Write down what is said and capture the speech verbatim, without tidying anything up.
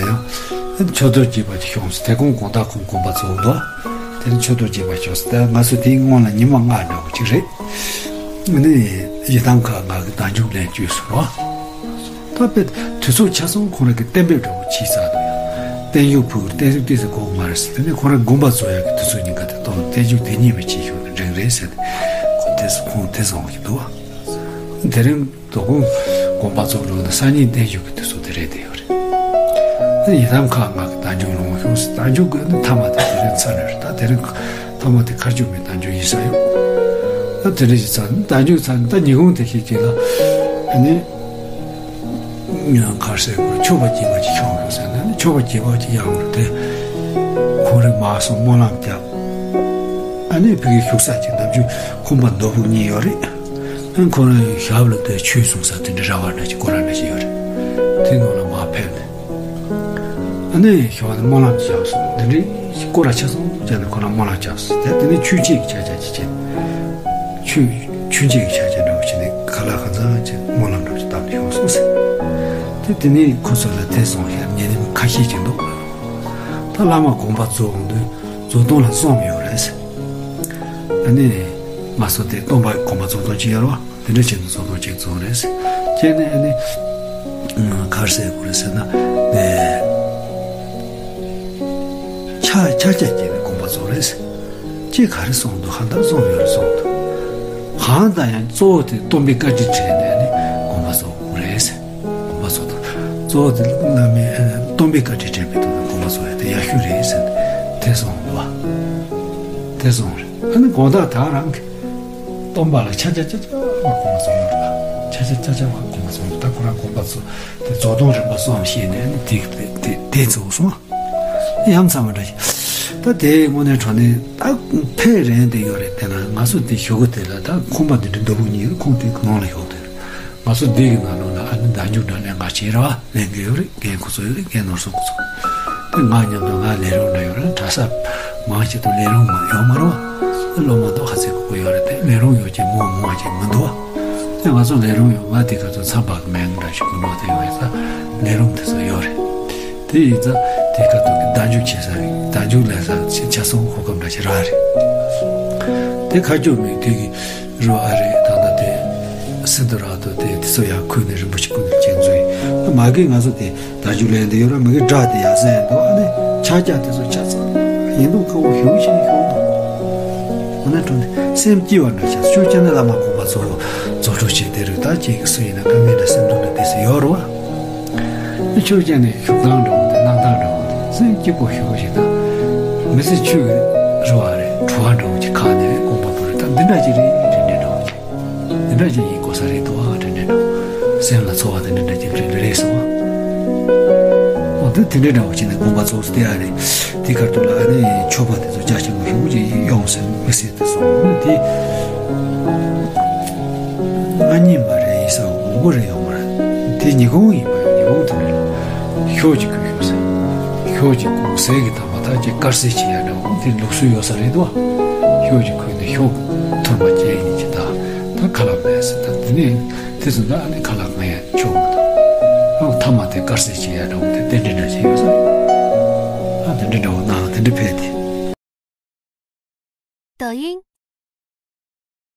ཡང་མཆོད་རྟེན་རྒྱས་པ་ཅིག་བྱུང་སོང་། དེ་གོང་དགོང་དག་ཁོང་དགོངས་པ་རྫོགས་འདུག་དེ་ནས་མཆོད་རྟེན་རྒྱས་པ་བྱུང་སོང་། ད་ང་ཚོ་དེའི་སྔོན་ལ་ཉི་མ་ལྔ་འདྲ་བོ་ཅིག་རེད། ཨ་ནི་ཡི་དམ་མཁའ་ལྔ་གི་བདག་འཇུག་ལེན་བཅུག་སོང་བ། ད་དཔེ་དུས་ཚོད་ཆ་ཚང་ཁོང་རང་གི་གཏན་འབེབས་འདྲ་བོ་བྱས་ཚར་འདུག་ཡ། བརྟན་བཞུགས་ཕུལ་བར་བརྟན་བཞུགས་ཏོག་ཙམ་དགོས་མ་རེད་ཟེར། དེ་ནས་ཁོང་རང་དགོངས་པ་རྫོགས་ཡག་གི་དུས་ཚོད་ཉིན་དཀར་དེ་གཏོང་བརྟན་བཞུགས་དེ་ཉིན་མ་བྱེད་ཤོག་གི་འགྲིག་རེད་ཟེར་ནས་ཁོང་དེ་ཁོང་དེ་གསུངས་ཀྱི་འདུག་བ། དེ་རིང་དོ་དགོང་དགོངས་པ་རྫོགས་འགྲོ་ན་སང་ཉིན་བརྟན་བཞུགས་ཀྱི་དུས་ཚོད་དེ་རེད་བསྡད་ཡོད་རེད། ཨ་ནི་ཡི་དམ་མཁའ་ལྔ་གི་བདག་འཇུག་ལོངས་བྱུང་ཟེར། བདག་འཇུག་གི་ཨ་ནི་ཐ་མ་དེ་དེ་རིང་ཚར་ནས་རེད། ད་དེ་རིང་ཐ་མ་དེ་མཁའ་སྤྱོད་མའི་བདག་འཇུག་ཡིན་ས་ཡོད། ད་དེ་རིང་ཞིག་ཚར་ནས་བདག་འཇུག་ཚར་ནས་ད་ཉིན་གུང་དེ་ཞིག་ཅིག་ལ་ཨ་ནི་གར་སའི་སྐོར་མཆོད་པ་རྒྱས་པ་ཅིག་བྱུང་ཡོད་ཟེར་ནས་ཨ་ནི་མཆོད་པ་རྒྱས་པ་ཅིག་ཡང་རེད་དེ། ཁོང་རང་མར་སོང་སྨོན་ལམ་བརྒྱབ། ཨ་ནི་ཕ་གིར་བཞུགས་ས་ཅིག་ནམ་རྒྱུན་ཁང་པ་རྡོ་ཕུག་གཉིས་ཡོད་རེད། ཨ་ནི་ཁོ་རང་ཞབས་ལ་དེ་ཆོས་གསུང་ས་དེ་འདྲ་ར་བ་འདྲ་ཅིག་སྐོར་ར་འདྲ་ཅིག་ཡོད་རེད། དེ་ནང་ལ་མར་ཕེབས་ནས། ཨ་ནི་ཞོགས་ནས་སྨོན་ལམ་བརྒྱབ་སོང་། འདི་འདྲའི་སྐོར་ར་ཆ་ཚང་བྱས་ནས་ཁོ་རང་སྨོན་ལམ་བརྒྱབ་སོང་། དེ་དེ་ནས་ཆོས་འཆད་ཀྱི་ཕྱག་རྒྱ་ཅིག་བྱས། ཆོས་ཆོས་འཆད་ཀྱི་ཕྱག་རྒྱ་འདྲ་བོ་བྱས་ནས་ཁ་ལག་གང་ཚང་ཅིག་སྨོན་ལམ་འདྲ་བོ་ཅིག་བཏབ་ནས་ཡོང་སོང་ཟེར། དེ་དེ་ནས་ཁོ་ཚོ་ལ་དེ་སོང་ཞེས་ཉེ་ཉིན་ཁ་ཤས་ཅིག་འདུག་ད་བླ་མ་དགོངས་པ་རྫོགས་འོང་དུས་རྫོགས་སྟངས་ལ་གསུམ་ཡོད་རེད་ཟེར། ཨ་ནི་ང་ཚོ་དེ་སྟོན་པ་དགོངས་པ་རྫོགས་སྟངས་ཅིག་ཡོད་རེད་བ། དེ་འདྲ་བྱས་ནས་རྫོགས་སྟངས་གཅིག་རྫོགས་རེད་ཟེར། བྱས་ནས་ཨ་ནི་ག་རེ་ཟེར་དགོས་རེད་ཟེར་ན། ནས་ཕྱག་ཕྱག་རྒྱ་བརྒྱབ་ནས་དགོངས་པ་རྫོགས་རེད་ཟེར། ཅེས་ག་རེ་གསུངས་འདུག་ཧ་ད་གསུངས་ཡོད་རེད་གསུངས་འདུག་གང་ལྟར་ཡང་གཙོ་བོ་དེ་སྟོན་པའི་བཀའ་དྲིན་དྲན་ནས་ནི་དགོངས་པ་རྫོགས་དགོས་རེད་ཟེར། དགོངས་པ་རྫོགས་དང་གཙོ་བོ་དེ་བླ་མའི་སྟོན་པའི་བཀའ་དྲིན་དྲན་པའི་ཐོག་ནས་དགོངས་པ་རྫོགས་ཡ་དེ་ཡག་ཤོས་རེད་ཟེར་ནས་དེ་གསུངས་འདུག་བ། དེ་གསུངས་རེད། ཨ་ནི་དགོང་དག་ད་རང་གི་སྟོན་པ་ལ་ཆ་ཆ་ཆ་ཆ་བ་དགོངས་པ་རྫོགས་ཡོད་རེད་བ། ཆ་ཆ་ཆ་ཆ་བ་དགོངས་པ་རྫོགས་ཡོད། ད་ཁོ་རང་དགོངས་པ་རྫོགས་དེ་རྫོགས་སྟངས་རིམ་པ་གསུམ་བཤད་ནས་ནི་དེ་དེ་དེ་རྫོགས་སོང་། ཡ་མཚན་མ་འདྲ་ཞིག་ད་དེ་དངོས་གནས་དྲང་གནས་ད་ཕེབས་རན་དེ་ཡོད་རེད། དེ་ན་ང་ཚོ་དེ་ཞོགས་གི་དེ་ལ་ད་ཁང་པ་འདི་འདྲ་རྡོ་ཕུག་གཉིས་ཡོད། ཁོང་དེ་ནང་ལ་ཞོགས་དེ་ང་ཚོ་འདི་གི་ནང་ལོགས་ལ་ཨ་ནི་བདག་འཇུག་འདྲ་ལེན་ག་བྱེད་ར་བ་ལེན་གི་ཡོད་རེད། རྒན་ཁོ་ཚོ་ཡོད་རེད། རྒན་ནོར་སོང་ཁོ་ཚོ་དེ་ང་མཉམ་དུ་ང་ལས་རོགས་འདྲ་ཡོད་རེད། གྲྭ་ས་མང་ཆེ་དུ་ལས་རོགས་མ་ཡོད་མ་རེད་བ། སློབ་མ་དུ་ཁ་ཚིག་གོ་གོ་ཡོད་རེད། དེ་ལས་རོགས་ཡོད་ཅེས་མོ་མོ་བ་ཅེས་མི་འདུག་བ། དེ་ང་ཚོ་ལས་རོགས་ཡོད། ང་དེ་ག་ཚོད་མཚམས་བག་མེད་འདྲ་ཞིག་གོ་ནོ་དེ་ཡོད་ས་ལས་རོགས་དེ་ཚོ་ཡོད་རེད། དེ་ཡིན་ཙང་དེ་ག་ཐོག་གི་བདག་འཇུག་བྱེད་ས་རེད། བདག་འཇུག་ལེན་ས་ཆ་ཚང་ཧོ་ཁམ་འདྲ་ཞིག་རག་རེད། དེ་ཁ་སྐྱོ་མིག་དེ་གི་རོ་ཨ་རེད། ད་ལྟ་དེ་སིན་དུ་ར་ཐོ་དེ་དེ་ཚོ་ཡང་ཁུལ་ནས་རིན་པོ་ཆེ་ཀུན་ལ་ཅན་ཚོ་ཡིན། མ་གི་ང་ཚོ་དེ་བདག་འཇུག་ལེན་དེ་ཡོད་ར་མ་གི་སྒྲ་དེ་ཡག་ས་ཡིན་འདུག་ཨ་ནི་ཕྱག་རྒྱ་དེ་ཚོ་ཆ་ཚང་ཡིན་འདུག་ཁ་བོ་ཞུ་ཞིག་ཞུ་འདུག་ཨ་ནི་དྲུང་ནས་སེམས་སྐྱིད་པ་འདྲ་ཆགས། ཤུགས་ཆེ་ནས་བླ་མ་དགོངས་པ་རྫོགས་རྫོགས་གྲོལ་བྱས་དེ་རུ་ད་ཅིག་སུ་ཡིན་ན་དཀའ་ངལ་འདྲ་སེམས་སྡུག་འདྲ་དེ་ཚོ་ཡོད་རུ་བ། ཆོས་ཅན་ནས་ཞུགས་སྟངས་འདྲ་བོ་དང་གནང་སྟངས་འདྲ་བོ་དང་སེམས་སྐྱིད་པོ་ཞུ་བ་ཞིག་དང་། མི་ཚེ་ཆོས་ཀྱི་རུ་བ་རེད་གྲུ་བ་འདྲ་བོ་ཅིག་ཁ་ནས་དགོངས་པ་པོ་རེད། ད་འདི་འདྲ་ཅིག་རེད་དྲན་དྲན་འདྲ་བོ་ཅིག་འདི་འདྲ་ཅིག་ཡིན་དགོས་ས་རེད་འདུག་ཨ་དྲན་དྲན་འདྲ་བོ། སེམས་ལ་ཚོར་བ་དེ་འདྲ་འདྲ་ཅིག་རེད་རེད་སོང་ཨ། འོ་དེ་དེ་འདྲ་འདྲ་བོ་ཅིག་ནས་དགོངས་པ་རྫོགས་སུ་བསྡད་ཡ་རེད། དེ་ཁར་དུ་ལ་ཨ་ནི་མཆོད་པ་དེ་ཚོ་རྒྱ་ཆེན་པོ་ཞུ་བ་ཅིག་ཡོང་ཟེར་དམིགས་བསལ་དུ་སོང་ཨ་ནི་དེ། ང་གཉིས་མ་རེད་ཡིན་ས་འོང་གོ་རེད་ཡོང་མ་རེད། དེ་ཉི་གུང་ཡིན་པ་ཡིན་ཉི་གུང་དེ་རེད་ལ། ཞོགས་ཀྱི་ཁུལ་ཞོགས་ཟེར། ཞོགས་ཀྱི་གུང་ཟས་ཀྱི་དང་པོ་ཐག་ཅིག་དཀར་ཟས་བྱེད་ཡ་འདྲ་བོ་དེ་ལུགས་སྲོལ་ཡོད་ས་རེད་དོ། ཞོགས་ཀྱི་ཁུལ་ནས་ཞོགས་ཀྱི་ཐུར་མ་བཅད་ཡིན་གྱི་ད་ད་ཁ་ལག་མེད་ཟེར། ད་དེ་ནས་དེ་ཚོ་ད་ཨ་ནི་ཁ་ལག་མེད་ཡ་ཆོག་མི་འདུག་ཨ་ཐ་མ་དེ་དཀར་ཟས་བྱེད་ཡ་འདྲ་བོ་དེ་དེ་འདྲ་འདྲ་བྱེད་ཡོད་ས་རེད། ཨ་དེ་འདྲ་འདྲ་བོ་ནང་དེ་འདྲ་ཕེབས་ཏེ། 抖音